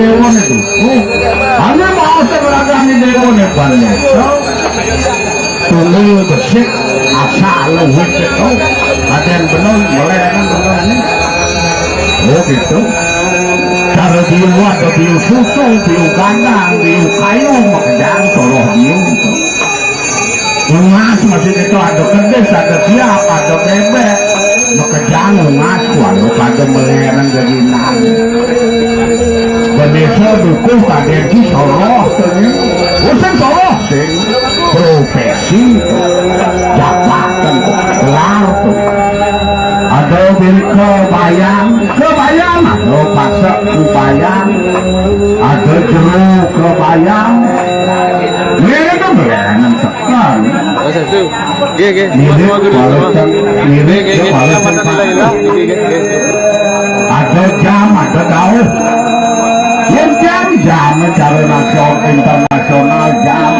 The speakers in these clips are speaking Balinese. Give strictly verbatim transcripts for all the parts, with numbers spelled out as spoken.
Déwané tuh. Oh, ané mau sing ngragani déwané bal. Tunggul besik, asa luwih kéto. Kadén bener, meleh kan bener ini. Oh, gitu. Cara biu ada biu susu, biu gandang, biu kayu, makejang toroh biu. Ungas masih itu ada kedis, ada siap, ada bebek. Makejang ungas, walau pada meliharan gajinan. Bendesa dukuh kadén ki soroh, tuh, ya. Oh, sing soroh, sing profesi, jabatan, gelar, tuh. Ada bil kebayang, kebayang, ada pasek kebayang, ada jero kebayang. Ini tuh meliharan tekan. Nggih, nggih. Mirip walesan, mirip walesan. Ada jam, ada dauh. Yén jam, jam cara nasional, internasional jam.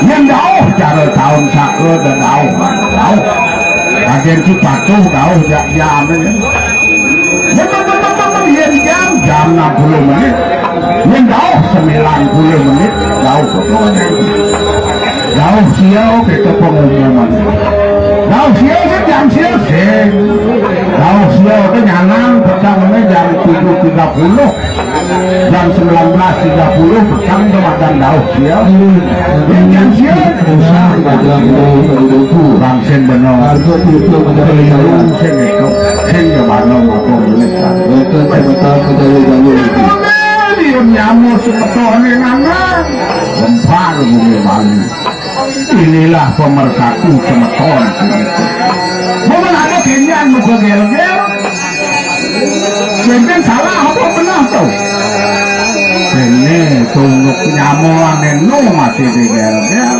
Yén dauh cara taun saka ada dauh, dauh. Kadén ki patuh dauh jak jam. Yén jam, jam enam puluh menit. Yén dauh sembilan puluh menit, dauh. Dauh sia kita pengumuman. Dauh sia kan jam sia sing. Dauh sia itu nyanang petang ini jam tujuh tiga puluh. Jam sembilan belas tiga puluh petang itu makan dauh sia. Yén jam sia. Bangsin bener. Keliru sing itu. Sing ya mana mau menit. Betul, betul, betul, betul. Dia nyamuk semeton ini nana. Gempar bumi Bali. Inilah pemersatu semeton. Momen ada kenyan muka gel-gel. Mungkin salah apa benar tuh? Ini tunduk nyamuan nu masih di gel-gel.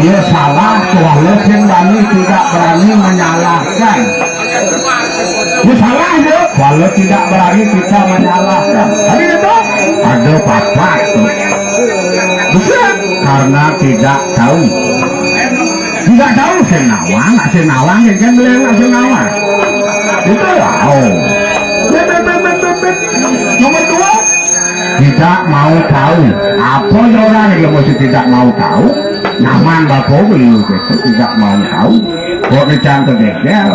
Dia salah, walaupun Bani tidak berani menyalahkan. Ini salah ya, walau tidak berani kita menyalahkan. Tapi itu ada papat tuh. Bisa karena tidak tahu. Tidak tahu sing nawang, nak sing nawang, yang kan beliau nak sing nawang. Itu lah, oh. Bet, bet, bet, bet, bet, bet. Nomor dua, tidak mau tahu. Apa ya orang yang mesti tidak mau tahu? Nyaman bapak beliau itu tidak mau tahu. Kok kejang kegegel?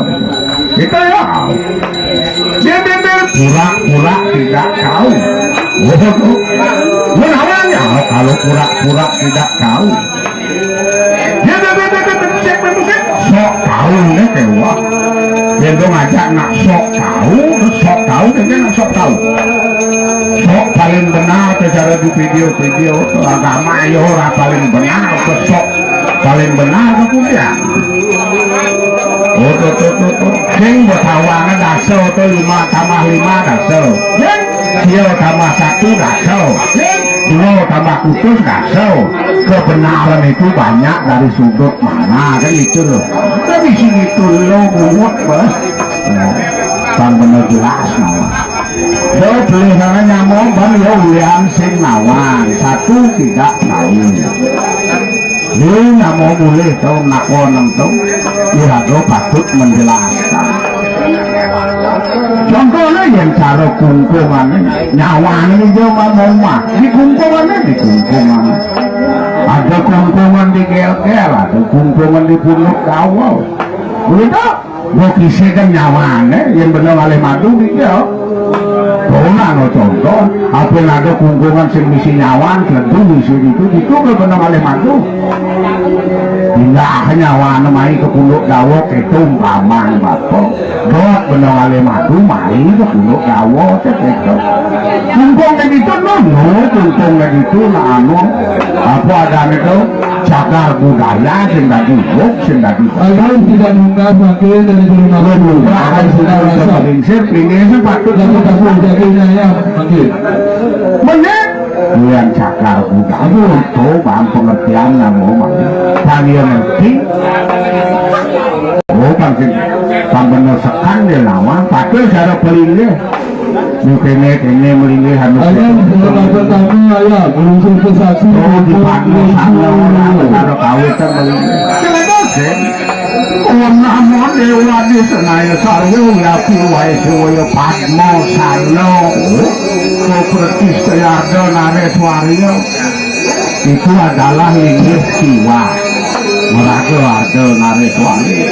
Itu ya. Dia, dia, dia pura-pura tidak tahu. Oh, tuh. Lu namanya kalau pura-pura tidak tahu. Dia, dia, dia, dia, dia, cek, cek, cek. Sok tahu nih, kayak wah. Dia tuh ngajak nak sok tahu, terus sok tahu, dia, dia nak sok tahu. Sok paling benar secara di video-video agama, ya orang paling benar, apa sok paling benar, kemudian. Oh, tuh, tuh, tuh, tuh. Sing bertawangnya dasar, tuh, lima tambah lima dasar. Sing, dia tambah satu dasar. Sing, dua tambah kutus dasar. Kebenaran itu banyak dari sudut mana, kan itu loh. Tapi sini tuh lo muat, bah. Nah, bang bener jelas, malah. Yo, beli sana nyamuk, bang, yo, ulian sing nawang. Satu tidak tahu. Ini nggak mau mulih tau, nak wonten tau. Iraga patut menjelaskan. Contohnya yang cara kungkungan, nyawane dia mau mah, di kungkungannya, di kungkungan. Ada kungkungan di gel-gel, ada kungkungan di punduk dawa. Begitu? Mbok isih kan nyawane, yang bener ngalih madu iki ya. Kono ana contoh, apa ada kungkungan sing misi nyawan, gledu misi itu, itu ke bener ngalih madu. Pindah nyawane mai ke punduk dawa, itu umpaman, Bapak. Dot bener ngalih madu, mai ke punduk dawa, cek itu. Kungkung kayak gitu, no, no, kungkung kayak gitu, nah, anu, apa adanya itu, cagar budaya, sing dadi, sing dadi. Agar tidak munggah makin dari guru nabi. Akan sudah rasa. Prinsip, prinsip patut. Jangan takut jadinya ya, makin. Bener. Bulan cakar budak. Aduh, itu bang pengertian nang ngomong. Tanya ngerti. Oh, bang sing, bang bener sekan dia nama. Pakai cara pelinggih. Ini kene, kene melinggih anu. Ayo, kalau pertama, ayo, meluncur ke saksi. Oh, di panggung sana orang, kalau kawin kan melinggih. Kenapa sih? Kona mon Dewa di senaya sarwa wiyapi wae sewaya padma sala. Supreti Arda Nareswarya. Itu adalah linggih Siwa. Maraga Arda Nareswarya.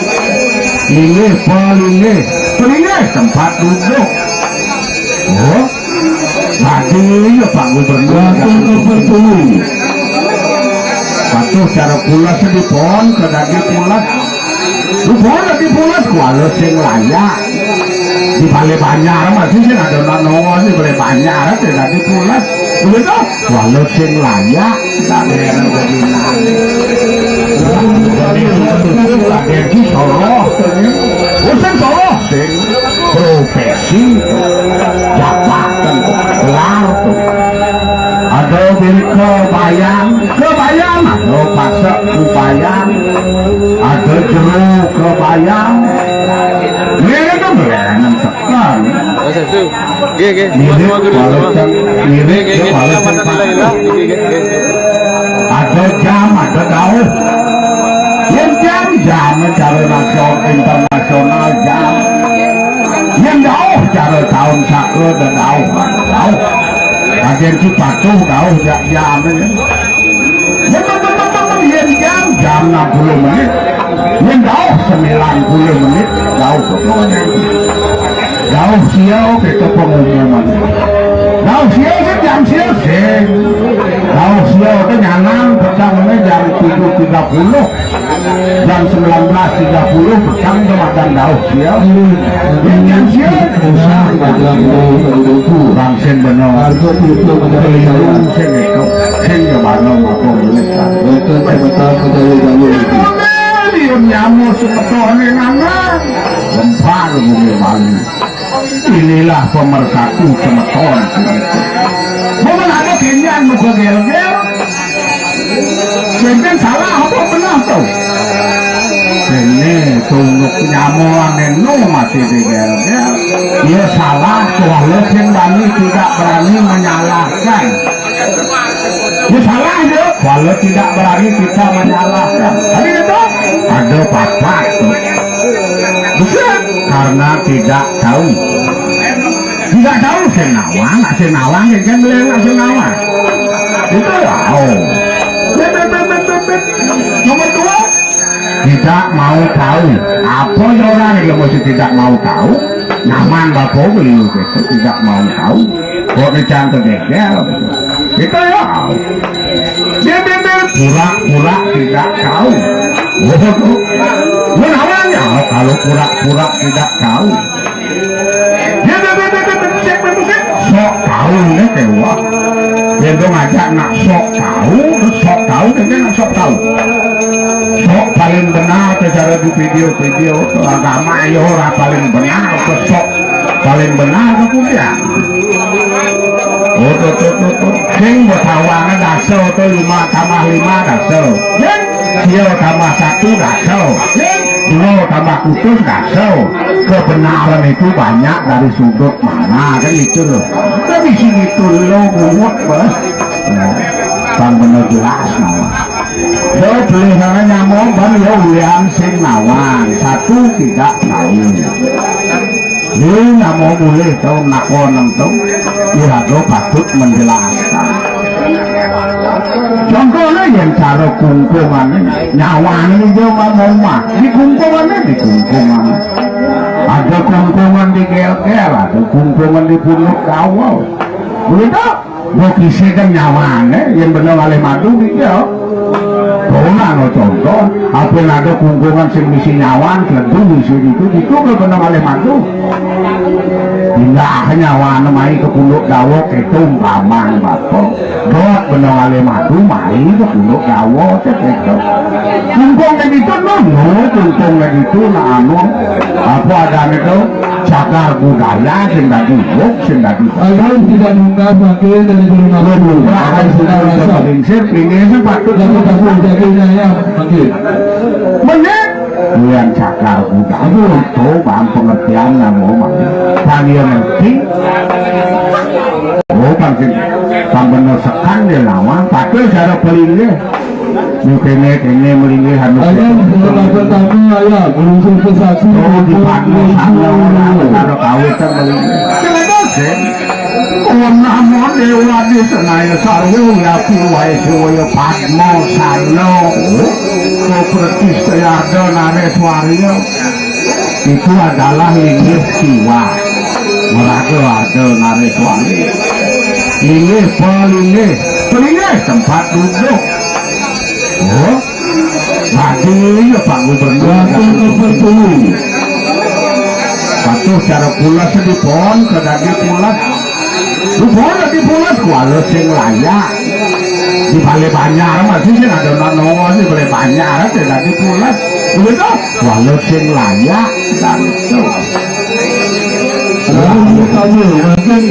Linggih, pelinggih, pelinggih tempat duduk. Oh, tadi ya Pak Gubernur. Patuh cara pulas di pohon ke dadi pulas. Di pohon dadi pulas kuala sing layak. Di Bale Banjar masih sing ada nonong di Bale Banjar ke dadi pulas. Begitu? Kuala sing layak. Raden Soroh. Usen Soroh. Profesi. Jabatan. Gelar. Ada bil kebayang. Kebayang. Ada pasek kebayang. Ada jero kebayang. Ini kan berengan tekan. Nggih, nggih. Mirip, mirip, mirip, ada jam, ada dauh. Yen jam, jam cara nasional, internasional jam. Yen dauh cara taun saka, ada dauh, ada dauh. Agen ki patuh dauh jak jam. Yen jam, jam enam puluh menit. Yen dauh sembilan puluh menit, dauh. Dauh sia kita pengumuman. Dauh sia sing jam sia sing. Dauh sia tu nyanang petang ni jam tujuh tiga puluh. Jam sembilan belas tiga puluh petang tu makan dauh sia. Jam sia. Bang sing benar. Keliru sing itu. Sing ke mana maka boleh. Nyamuk semeton ni nana. Gempar bumi Bali. Inilah pemersatu semeton. Momen ada kenyan muka gel-gel. Kenyan salah apa benar tu? Ini tunduk nyamuan eno masih digel-gel. Dia salah, kuala sing bani tidak berani menyalahkan. Ya salah dia, kuala tidak berani kita menyalahkan. Tadi itu ada papat tu. Bisa karena tidak tahu. Tidak tahu sing nawang, nak sing nawang, ya kan boleh nak sing nawang. Itu tahu. Nomor dua, tidak mau tahu. Apa ya orang yang mesti tidak mau tahu? Nyaman bapak beli itu tidak mau tahu. Kok dicantum geger? Itu ya. Dia, dia, dia pura-pura tidak tahu. Waduh. Menawanya kalau pura-pura tidak tahu. Dia, dia, dia, dia, dia, dia, dia, dia, sok tahu ni dewa. Dia tu ngajak nak sok tahu, sok tahu, dia nak sok tahu. Sok paling benar secara di video-video tu agama ya orang paling benar tu sok. Paling benar aku dia. Oh, tu, tu, tu, tu. Sing bertawang dasar tu lima tambah lima dasar. Sing dia tambah satu dasar. Sing dua tambah kutus dasar. Kebenaran itu banyak dari sudut mana kan itu loh. Tapi sini tu lo muat bah. Bang bener jelas nama. Yo beli sana nyamuk ban yo ulian sing nawang satu tidak tahu. Ini nama boleh tahu nakon tu. Iraga patut menjelaskan. Contohnya yang cara kungkungan nyawane dia mau mah di kungkungan di kungkungan. Ada kungkungan di gel-gel, ada kungkungan di punduk kawal. Begitu. Mbok isi kan nyawane, yen bener ngalih madu iki ya. Ora ana conto, apa ada kungkungan sing misi nyawan, gledu misi itu, itu ke bener ngalih madu. Pindah nyawane mai ke punduk dawa, itu umpamane bapak. Dot bener ngalih madu, mai ke punduk dawa, cek itu. Kungkung nek itu, no, no, kungkung nek itu, nak anu, apa adane itu? Cagar budaya sing dadi wong, sing dadi. Alun tidak nunggah makin dari guru malu. Akan sudah rasa. Lingsir, lingsir patut. Jangan takut jadi naya makin. Menit. Yang cagar budaya itu bang pengertian nama mah. Tanya ngerti. Oh, bang sing bang bener sekan dia lawan, patut cara pelingnya. Yu kéné-kéné melinggih anu. Aya, salah pertama, aya, meluncur ke satu. Oh, di Padma Sala, ora, karo kawitan melinggih. Ora mode wadi senaya sarwa, yapi wae sewaya Padma Sala. Oh, Pratistrayarda Nareswarya. Itu adalah linggih siwa. Maraga Arda Nareswari. Linggih pelinggih. Pelinggih tempat duduk. Oh, tadi ya Pak Gubernur. Patuh cara pulas di pohon ke dadi pulas. Di pohon dadi pulas kuala sing layak. Di Balé Banjar masih sing ada nanawa di Balé Banjar ke dadi pulas. Begitu? Kuala sing layak dan itu. Lalu ditanya, mungkin